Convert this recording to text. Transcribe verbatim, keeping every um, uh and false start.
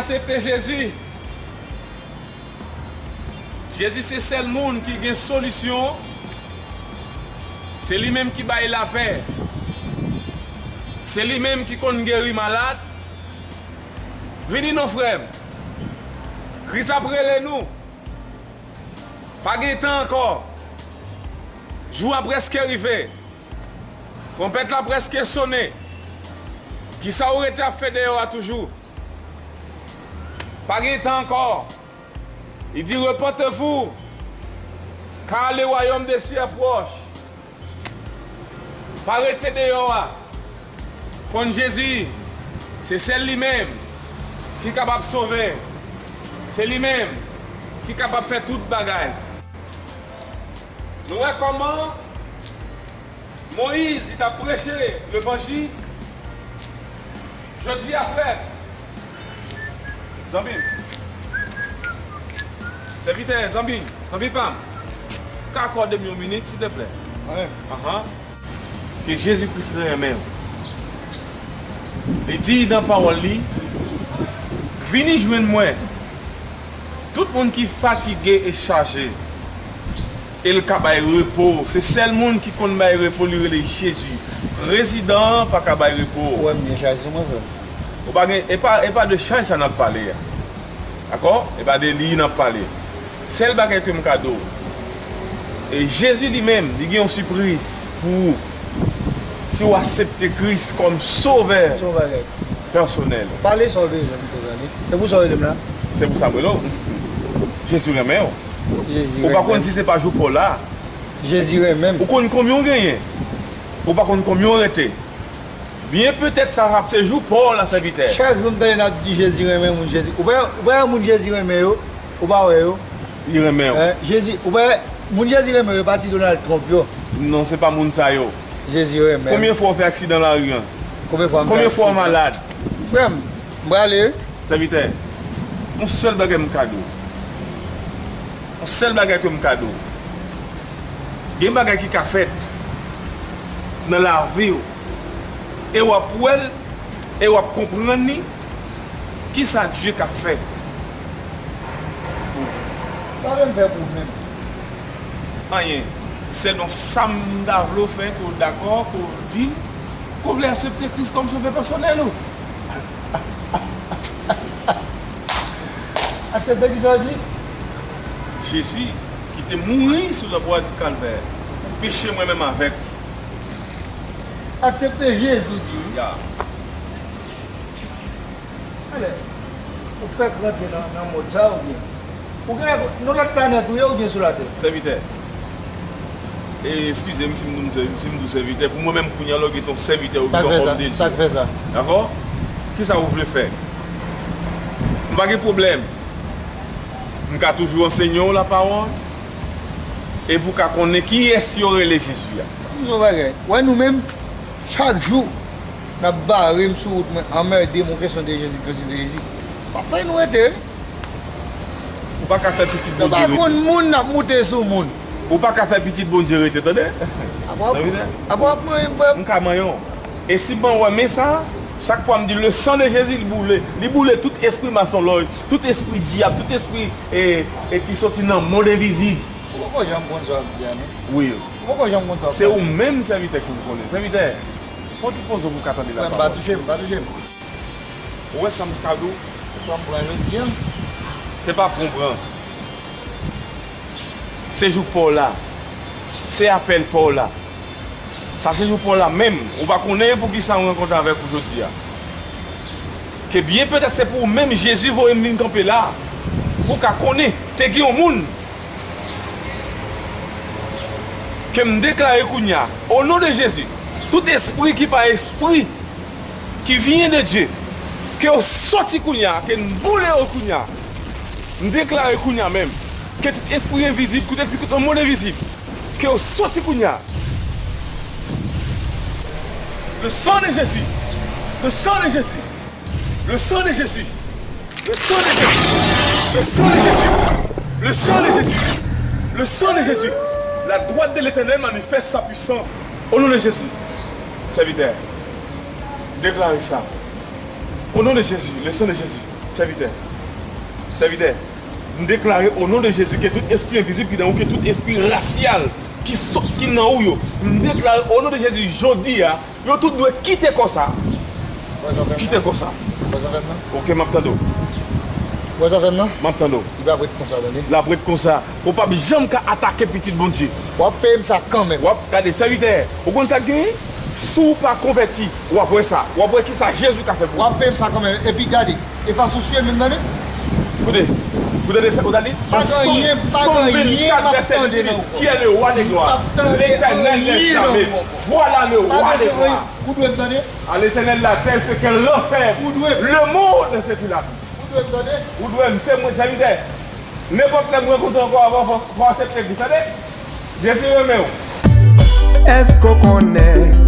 Aksepte Jezi. Jezi se sèl moun ki gen solisyon. Se li menm ki bay lapè. Se li menm ki konn geri malad. Vini non, frè m. Kris ap rele nou. Pa gen tan ankò. Jou a prèske rive. Twonpèt la prèske sonnen. Kisa w rete ap fè deyò a toujou? Pa gen tan ankò. Li di, repentez-vous, car le royaume des cieux est proche. Pa rete deyò a. Konn Jezi, se sèl li menm ki kapab sove. Se li menm ki kapab fè tout bagay. Nou wè kòman Moyiz, li t ap preche levanjil. Jodi a, frè m, zanmi m, sèvitè, zanmi, zanmi pa m, ou ka akòde m yon minit, silteplè? Anhan. Ke Jezi Kris renmen w. Li di nan pawòl li, vini jwenn mwen, tout moun ki fatige e chaje, e l ka bay repo. Se sèl moun ki konn bay repo, li rele Jezi. Rezidan an pa ka bay repo. Ou wè m gen chay sou mwen, frè m. Ou pa gen, e pa, e pa de chay sa n ap pale a. Dakò? E pa de li n ap pale. Sèl bagay ke m ka di w, e Jezi li menm, li gen yon sipriz pou ou. Si w aksepte Kris kòm sovè pèsonèl. Pale sa w bezwen pito, tande. Se pou sa w rele m la? Se pou sa m rele w. Jezi renmen w. Ou pa konn si se pa jou pa w la. Jezi renmen m. Ou konn konbyen w genyen? Ou pa konn konbyen w rete. Byen petèt sa ap se jou pa w la, sèvitè. Chak jou m tande n ap di Jezi renmen moun, Jezi. Ou pa, ou pa wè moun Jezi renmen yo? Ou pa wè yo? Li renmen w. Jezi, ou pa wè moun Jezi renmen yo, e pa ti Donald Trump yo. Non, se pa moun sa yo. Jezi renmen m. Konbyen fwa w fè aksidan lari an? Konbyen fwa m fè aksidan? Konbyen fwa w malad? Frè m, m prale wi. Sèvitè, yon sèl bagay m ka di w. Yon sèl bagay ke m ka di w. Gen bagay ki ka fèt nan lavi w. E w ap wè l, e w ap konprann li. Kisa Dye ka fè pou ou? Sa w vle m fè pou ou menm? Anyen. Sèlman sa m ta vle w fè, ke w dakò, ke w di m, ke w vle aksepte Kris kòm sovè pèsonèl ou. Aksepte kisa w di? Jezi ki te mouri sou labwa di Kalvè pou peche mwen menm avèk ou. Aksepte Jezi w di wi. Ya. Alè, ou fèk rantre nan, nan mond sa oubyen? Ou gen nan lòt planèt ou ye oubyen sou latè? Sèvitè. E, eskize m si m di w, si m di w sèvitè. Pou mwen menm kounye a la, ou gen ton sèvitè, ou gen ton òm de Dye. Sa k fè sa? Dakò? Kisa ou vle fè? M pa gen pwoblèm. M ka toujou ansenye w lapawòl. Epi w ka konnen kiyès yo rele Jezi a. M di w yon bagay. Wè nou menm, chak jou, n ap bare m sou wout mwen, anmède m, yon kesyon de Jezi, kesyon de Jezi. W ap fè nou rete. Ou pa ka fè pitit Bondye rete. Nou pa konn moun, n ap moute sou moun. Ou pa ka fè pitit Bondye rete, tande? Apa w ap, apa w ap manyen m, frè m? M ka manyen w. E si ban wè men sa, chak fwa m di le sang de Jésus, li boule, li boule tout espri masonlòj, tout espri dyab, tout espri, e, e ki soti nan mond envizib. Ou poko janm konn sa w ap di a, non? Wi. Ou poko janm konn sa w ap di. Se ou menm sèvitè ki pou konnen. Sèvitè, fè yon ti poze pou w ka tande lapawòl. Frè m, pa touche m, pa touche m. Ou wè sa m ka di w? Ou pran m pran jodi a? Se pa pran w pran. Se jou pa w la. Se apèl pa w la. Sa se jou pa w la menm. Ou pa konnen poukisa m rankontre avèk ou jodi a. Ke byen petèt se pou ou menm Jezi voye m vin kanpe la. Pou w ka konnen, te gen yon moun ke m deklare kounye a, o non de Jezi, tout espri ki pa espri ki vyen de Dye, ke yo soti kounye a, ke n boule yo kounye a. M deklare kounye a menm, ke tout espri envizib, tout espri tout nan mond envizib, ke yo soti kounye a. Le sang de Jésus, le sang de Jésus, le sang de Jésus, le sang de Jésus, le sang de Jésus, le sang de Jésus, le sang de Jésus. La droite de l'Éternel manifeste sa puissance. Au nom de Jésus, sèvitè. Deklare sa. O non de Jezi, le sang de Jésus. Sèvitè, sèvitè, m deklare o non de Jezi ke tout espri envizib ki nan ou, ke tout espri rasyal ki sot, ki nan ou yo, m deklare o non de Jezi jodi a, yo tout dwe kite kò sa. Wè zafè m Kite nan. Kò sa. Wè zafè m nan. Ok, m ap tande w. Wè zafè m nan. M ap tande w. Li p ap ret konsa, tande. L ap ret konsa. Ou p ap janm ka atake pitit Bondye. W ap peye m sa kanmenm. W ap gade, sèvitè, ou konn sa k genyen? Si w pa konvèti, w ap wè sa. W ap wè ki sa Jezi ka fè pou ou. W ap peye m sa kanmenm. Epi gade, e pa sousye menm nan li. Koute, koute de sa, ou ta li? Pa gen anyen, pa gen anyen m ap tande nan ou. Qui est le roi des gloires, l'Éternel des armées. Voilà le roi des gloires. Ou dwe m tande. À l'Éternel la terre, ce qu'elle renferme, le monde, ce qu'il habite. Ou dwe m tande. Ou dwe m, se mwen, sèvitè. Nenpòt lè m rankontre ankò avè w, fò, fò aksepte Kris, tande? Jezi renmen w. Èske w konnen